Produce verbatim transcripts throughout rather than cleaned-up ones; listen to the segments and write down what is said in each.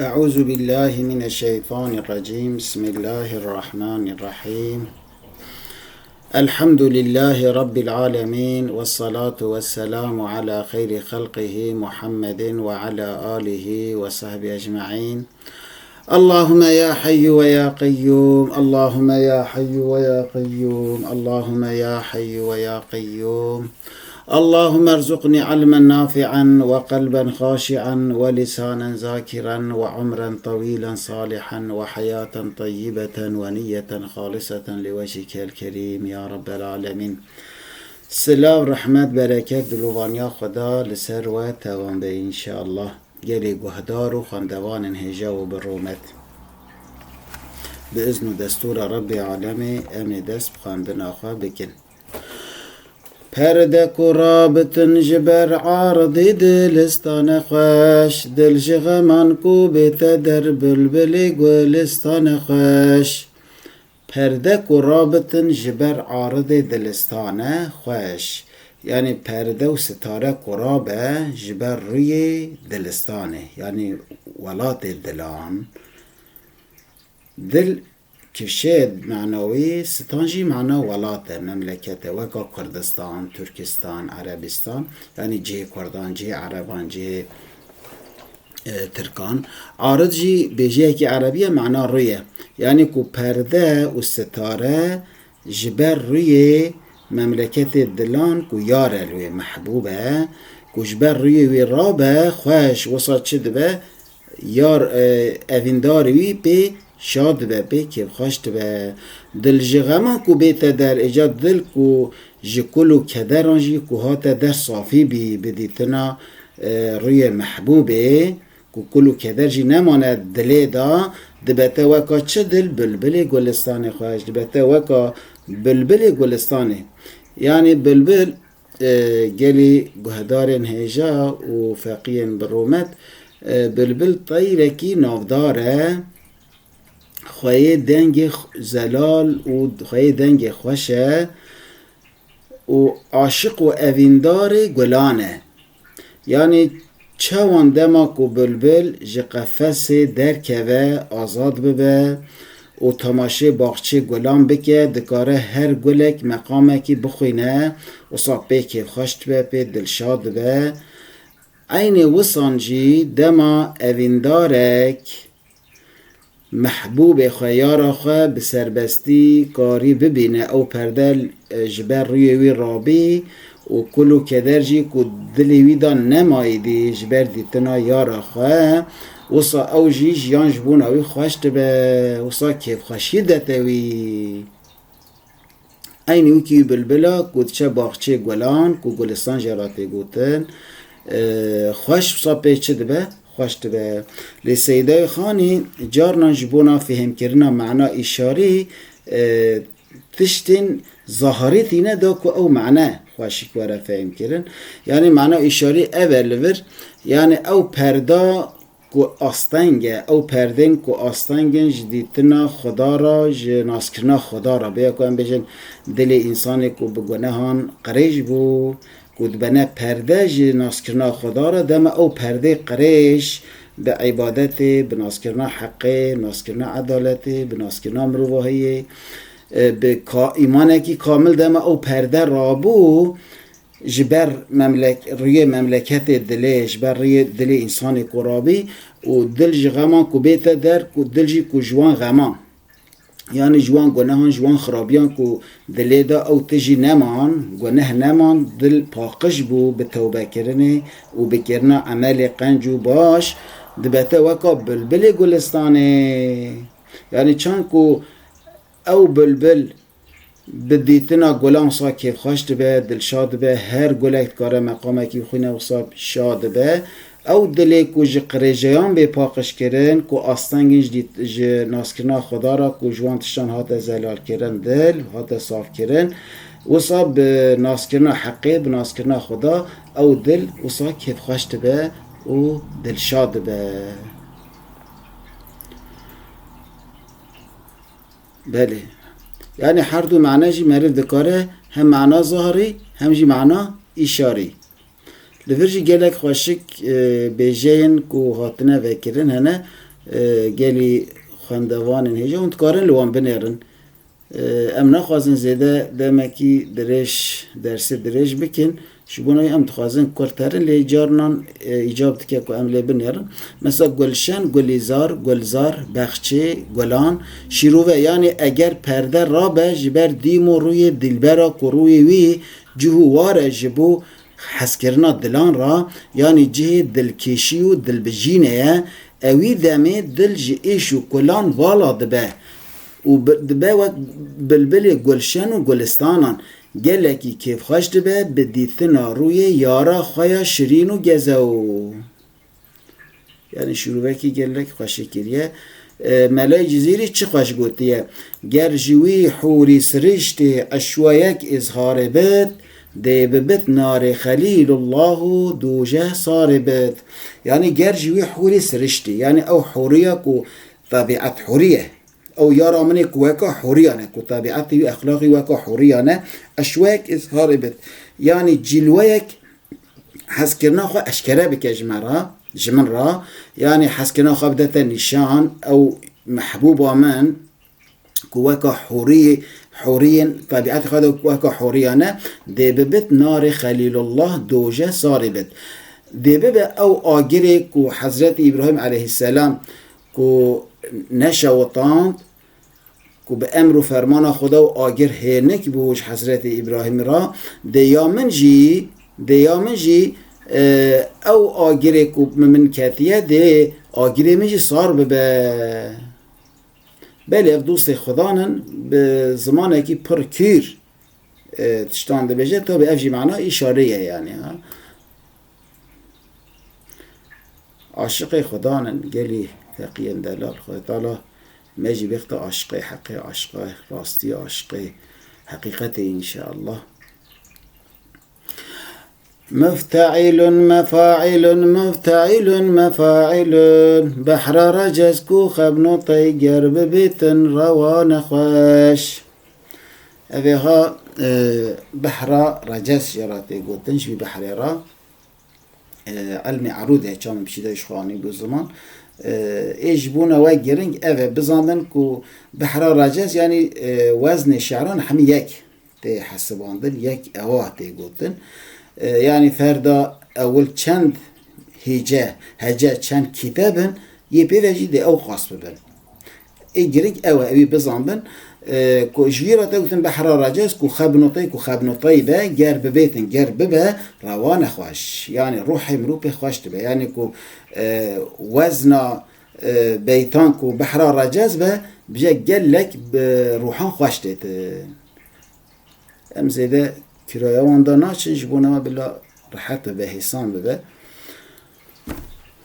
أعوذ بالله من الشيطان الرجيم. بسم الله الرحمن الرحيم. الحمد لله رب العالمين، والصلاة والسلام على خير خلقه محمد وعلى آله وصحبه أجمعين. اللهم يا حي ويا قيوم، اللهم يا حي ويا قيوم، اللهم يا حي ويا قيوم. اللهم ارزقني علما نافعا وقلبا خاشعا ولسانا ذاكرا وعمرا طويلا صالحا وحياة طيبة ونية خالصة لوجهك الكريم يا رب العالمين. Silav, rehmet, bereket, dilovaniya Xweda li ser we tewam be înşallah. Gelê guhdar û xwendevanên hêja û bi rûmet. Bi izn û destûra Rebbê Alemê em ê dest bi xwendina xwe bikin. Perde ku rabitin ji ber ardî dilistane xweş, dil ji xeman ku bête der bilbilê gulistane xweş. Perde ku rabitin ji ber aridê dilistane xweş. Yanî perde û sitare ku rabe ji ber rûyê dilistanê. Yanî welatê dilan. Dil kişê manawî, stan jî mana welat e, memleket e. Weka Kurdistan, Turkistan, Erebistan. Yanî cihê Kurdan, cihê Ereban, cihê e, Tirkan. Arid jî bêjiyekî erebî ye, mana rû ye. Yanî ku perde û sitare ji ber rûyê memleketê dilan ku yar e li wê, mehbûb e, ku ji ber rûyê wî rabe xweş, wisa çi dibe? Yar, e, evîndarê wî pê şa dibe, pê kêfxweş dibe. Dil ji xeman ku bête der, êca dil ku ji kul û kederan jî ku hate der safî bî, bi dîtina, e, rûyê mehbûbê, ku kul û keder jî nemane dilê de, dibete weka çi dil? Bilbilê gulistanê xweş, dibete weka bilbilê gulistanê. Yanî bilbil, e, gelî guhdarên hêja û feqiyên bi rûmet, e, bilbil teyrekî navdar e, xweyê dengê xw-, zelal û xweyê dengê xweş e û aşiq û evîndarê gulan e. Yanî çawan dema ku bilbil ji qefesê derkeve, azad bibe û temaşê baxçê gulan bike, dikare her gulek meqamekî bixwîne, wisa pê kêfxweş dibe, pê dilşad dibe. Eynê wisan jî dema evîndarek mehbûbê xwe, yara xwe bi serbestî karî bibîne, ew perde, e, ji ber rûyê wî rabî û kul û keder jî ku dilê wî de nemayî dî ji ber dîtina yara xwe, wisa ew jî jiyan ji bona wî xweş dibe, wisa kêfxweşî dete wî. Eynî wekî bilbila ku diçe baxçê gulan, ku gulistan jê re tê gotin, e, xweş, wisa pê çi dibe? Xweş dibe. Lê Seydayê Xanî carnan ji bona fihêmkirina mana îşarî, e, tiştên zahirî tîne da ku ew mane xweşik were fehmkirin. Yanî mana îşarî ev e li vir, yanî ew perda ku asteng e, ew perdên ku asteng in ji dîtina Xweda re, ji naskirina Xweda re. Bêya ku em bêjin dilê însanê ku bi gunehan qirêj bû, ku dibene perde ji naskirina Xweda re, dema ew perdê qirêj bi îbadetê, bi naskirina heqê, naskirina edaletê, bi naskirina mirovahiyê, e, bi ka-, îmanekî kamil dema ew perde rabû, ji ber memlek-, rûyê memleketê dilê, ji ber rûyê dilê însanê ku rabî û dil ji xeman ku bête der, ku dil jî ku ji wan xeman, yanî ji wan gunehan, ji wan xirabiyan ku dilê de ew tijî neman, guneh neman, dil paqij bû bi tewbekirinê û bikirina emelê qenc û baş, dibete weka bilbilê gulistanê. Yanî çand ku ew bilbil bi dîtina gulan wisa kêfxweş dibe, dilşad dibe, her gulek dikare meqamekî xwîne wisa şa dibe. Ew dilê ku ji qirêjeyan bê paqij kirin, ku asteng in ji dît-, ji naskirina Xweda re, ku ji wan tiştan hate zelalkirin dil, hate safkirin, wisa bi naskirina heqê, bi naskirina Xweda, ew dil wisa kêfxweş dibe û dilşad dibe. Belê. Yanî her du mane jî meriv dikare hem mana zahirî hem jî mana îşarî. Li vir jî gelek xweşik, e, bêjeyên ku hatine vekirin hene, e, gelî xwendevanên hêja hûn dikarin li wan binêrin. E, em naxwazin zêde demekî dirêj, dersê dirêj bikin. Ji bo wê em dixwazin kurt herin, lê carinan, e, îcab dike ku em lê binêrin. Mesela Gulşen, Gulîzar, Gulzar, Bexçê, Gulan, Şîrove, yanî eger perde rabe ji ber dîm û rûyê dilbera ku rûyê wî cih û war e ji bo hezkirina dilan re, yanî cihê dilkêşî û dilbijînê ye, ewî demê dil ji êş û kulan vala dibe û bi-, dibe wek bilbilê gulşen û gulistanan, gelekî kêfxweş dibe bi dîtina rûyê yara xwe ya şirîn û gezew. Yanî şîrovekî gelek xweşik kiriye. E, Melay Cizîrî çi xweş gotiye: Ger ji wî hûrî siriştê eşweyek îzharê bit, dê bibit narê Xelîlullah û dûjeh sarê bit. Yanî ger ji wî hûrî siriştî, yanî ew hûriya ku tebîet hûrî ye. Ew yara min ê ku weka hûriyan e, ku tebîetê wî, exlaqî weka hûriyan e. Eşweyek îzharê bit. Yanî cîlweyek hezkirina xwe eşkere bike ji me re, ji min re. Yanî hezkirina xwe bidete nîşan, ew mehbûba min ku weka hûrî, hûriyên, tebîetê xwe de weka hûriyan e, dê bibit narê Xelîlullah dûjeh sarê bit. Dê bibe ew agirê ku Hezretî Îbrahîm eleyhîsselam ku neşewitand, ku bi emr û fermana Xweda û agir hênik bû ji Hezretî Îbrahîmî re, dê ya min jî, dê ya min jî, e, ew agirê ku min, min ketiye, dê agirê min jî sar bibe. Belê ev dostê Xwedan in, bi zimanekî pir kûr, e, tiştan dibêje, tabî ev jî mana îşarê ye, yanî, ha. Aşiqê Xwedan in, gelî feqiyên delal. Xwedê Teala me jî bêxte aşiqê heqê, aşiqa rastiyê, aşiqê heqîqetê înşeallah. Mufteîlun, mefaîlun, mufteîlun, mefaîlun. Behra recez ku xebnotey ger bibîtin rewa nexweş. Evê ha, e, behra recez jê re tê gotin, ji vî behrê re. E, ilmê erûd e, çawa min pişî de ji xwe anî bû ziman. E, ê ji bona we giring ev e, bizanbin ku behra recez, yanî, e, weznê şeran hemî yek tê hesibandin, yek ewa tê gotin. E, yanî ferda ewil çend hêce, hece, çend kîte bin, yê pê ve jî dê ew xas bibin. Ê giring ew e, ewî bizanbin, e, ku ji wî re te gotin behra recez, ku xebnotey, ku xebnotey be, ger bibêtin, ger bibe, rewa nexweş. Yanî ruhê mirov pê xweş dibe. Yanî ku, e, wezna, e, beytan ku behra recez be, bije gelek bi ruhan xweş têtin. Em zêde kiraya wan da naçin, ji bona me bila rehet bibe, hêsan bibe.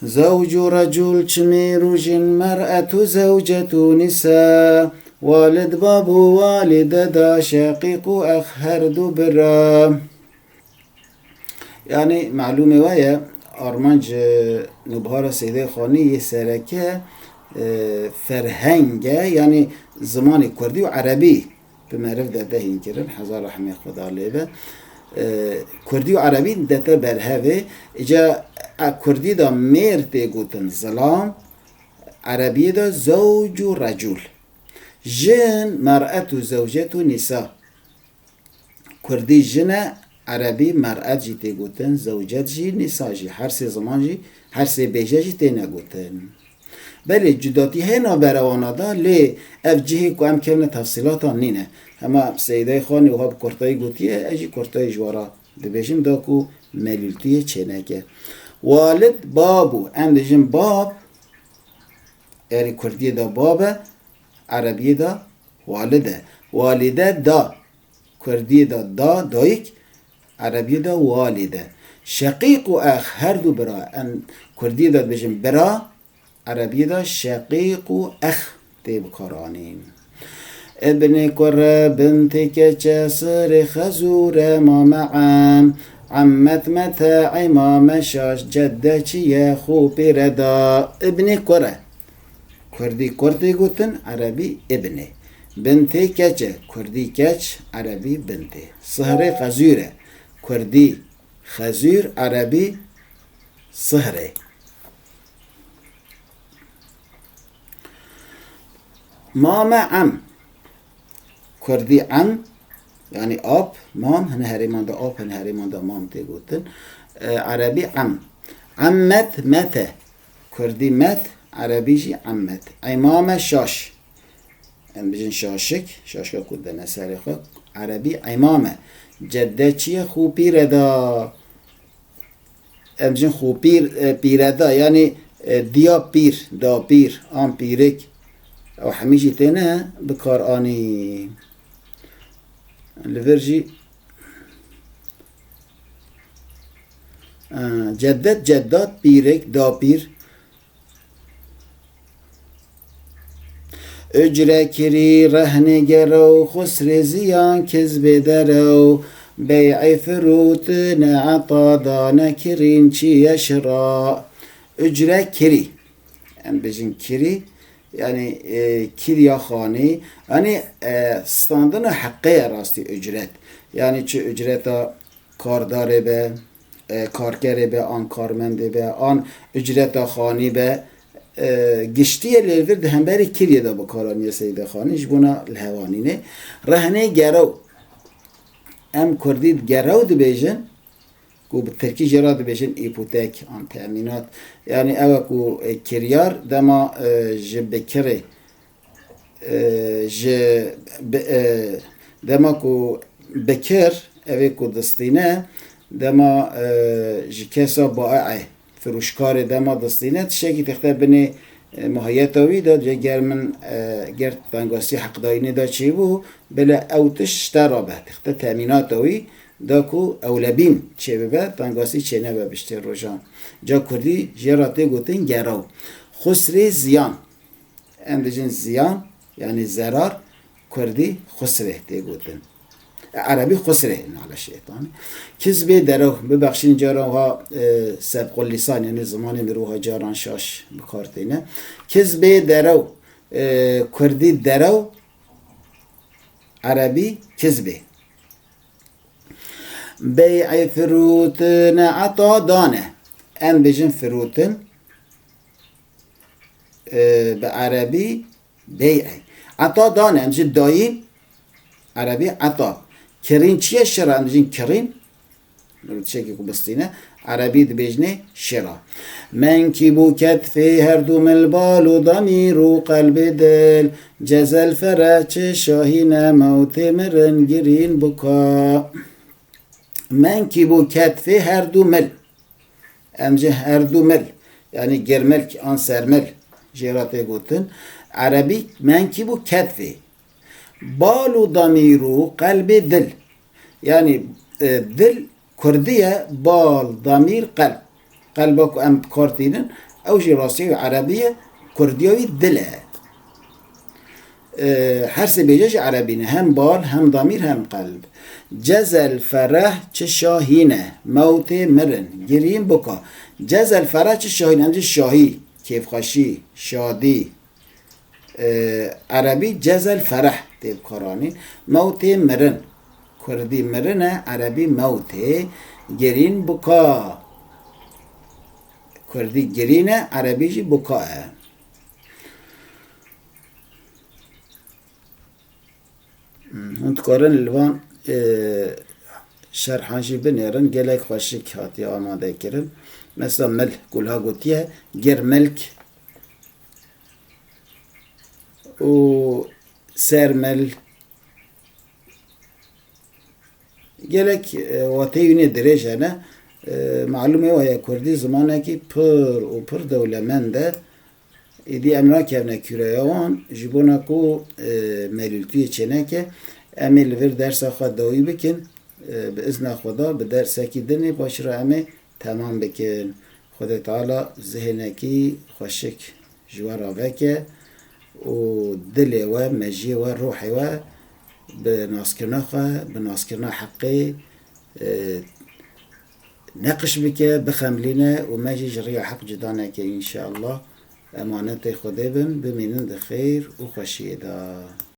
Zewc û recûl çimî rûjin, mer'et û zewcet û nîsa, walid bab û walide da, şeqîq û ex her du bira. Yanî melûmê we ye, armanc, e, Nûbihara Seydê Xanî yê sereke, e, ferheng e, yanî zimanê kurdî û erebî bi meriv de dehîn kirin, hezar rehmê Xweda lê be. E, kurdî û erebî dete berhevê, îca, e, kurdî de mêr tê gotin zilam, erebiyê de zewc û recûl. Jin, mer'et û zewcet û nîsa. Kurdî jin e, erebî mer'et jî tê gotin, zewcet jî, nîsa jî. Her sê ziman jî, her sê bêje jî têne gotin. Belê cudatî heye navbera wana de, lê ev cihê ku em kevine tefsîlatan nîne. Hema Seydê Xanî wiha bi kurtayî gotiye, ez jî kurtayî ji we re dibêjim, da ku melûltiyê çêneke. Walid, bab û, em dibêjin bab, yanî kurdiyê de bab e, erebiyê de walid e. Walide, da. Kurdiyê de da, dayik, erebiyê de walide. Şeqîq û ex, her du bira. Em kurdiyê de dibêjin bira, erebiyê de şeqîq û ex tê bikaranîn. Ibnê kure, bintê keçe, sirê xezûre, mame em, emmet mete, îmame şaş, cedde çi ye, xû pêre da. Ibnê kure. Kurdî kur tê gotin, erebî ibnê. Bintê keç e, kurdî keç, erebî bintê. Sihrê xezûr e, kurdî Xezûr, erebî, sihrê. Mame em. Kurdî em, yanî ap, mam, hine herêman de ap, hine herêman de mam tê gotin. E, erebî em. Emmet, mete. Kurdî met, erebî jî emmet. Eymame şaş. Em bijin şaşik, şaşka ku dene serê xwe. Erebî eymame. Cedde çi ye? Xû pîre da. Em jin xû pîr, e, pîreda, yanî, e, diya pîr, dapîr, an pîrik. Ew hemî jî têne bikaranî. Li vir jî, e, cedet, cedat, pîrik, dapîr. Ucre kirî, rehnê gerew, xusrê ziyan, kizbê derew, bey'ê firûtine, eta dane, kirîn çi ye, şira. Ucre kirî. Em bijin kirî, yanî, e, kirya xanî, yanî, e, standina heqê ye rastî ucret. Yanî çi ucreta kardarê be, e, karkerê be, an karmendê be, an ucreta xanî be, e, giştî ye lê li vir di hemberî kiriyê de bikaranî ye Seyde Xanî, ji bona lihewanînê. Rehnê gerew. Em kurdî gerew dibêjin, ku bi tirkî jê re dibêjin îpotek an temînat. Yanî ew e ku, e, kiryar dema, e, ji bikirê e, ji bi-, e, dema ku bikir, ev ê ku distîne, dema, e, ji kesa bae'ê, firûşkarê dema distîne, tiştekî texte binê, e, mahiyeta wî de, ger min, e, ger tengasî heqdayînê de çêbû, bile ew tişt ji te re be, texte temînata wî da ku ewlebîn çêbibe, tengasî çênebe bi ji tê rojan. Ca kurdî jê re tê gotin gerew. Xusrê ziyan. Em dijin ziyan, yanî zerar, kurdî xusrê tê gotin. E, erebî xusrê, nale şeytanî. Kizbê derew, bibexşîn caran wiha, e, sebqul lîsan, yanî zimanê mirov wiha caran şaş bi kar têne. Kizbê derew, e, kurdî derew, erebî kizbê. Bey'ê firûtine, eta dane. Em bijin firûtin, e, bi erebî bey'ê. Eta dane, em jî dayîn, erebî eta. Kirîn çi ye? Şira, em bijin kirîn. Tiştekî ku bistîne, erebî dibêjinê şira. Menkîb û ketfê her du mil, bal û damîr û qelbê dil. Cezel fereh çi şahîne, mewtê mirin girîn buka. Menkîb û ketfê her du mil. Em ji her du mil, yanî girmilk an sermil jê re tê gotin. Erebî menkîb û ketfê. Bal û damîr û qelbê dil. Yanî, e, dil kurdî ye, bal, damîr, qelb. Qelba ku em bi kar tînin, ew jî rastî wî erebî ye, kurdiya wî dil e. E, her sê bêje jî erebî ne. Hem bal, hem damîr, hem qelb. Cezel fereh çi şahî ne, mewtê mirin, girîn buka. Cezel fereh çi şahî ne, em jî şahî, kêfxweşî, şadî, e, erebî cezel fereh tê bikaranîn. Mewtê mirin. Kurdî mirin e, erebî mewtê. Girîn buka. Kurdî girîn e, erebî jî buka e. Hmm, hûn dikarin li van, e, şerhan jî binêrin. Gelek xweşik hatiye amadekirin. Mesela mil, ku liha gotiye, girmilk û sermil. Gelek, e, wateyê wî ne dirêj hene. E, malûm e, waya kurdî zimanekî pir û pir dewlemend e. Êdî em nakevne kûreya wan, ji bona ku, e, melûltiyê çêneke, em ê li vir dersa xwe dawî bikin. E, bi izna Xweda, bi dersekî dinê paşî re em ê temam bikin. Xwedê Teala zihênekî xweşik ji we re veke û dilê we, mejiyê we, ruhê we bi naskirina xwe, bi naskirina heqê, e, neqiş bike, bixemlîne û me jî ji riya heq cuda neke înşeallah. Emanetê Xwedê bin, bimînin di xêr û xweşiyê de.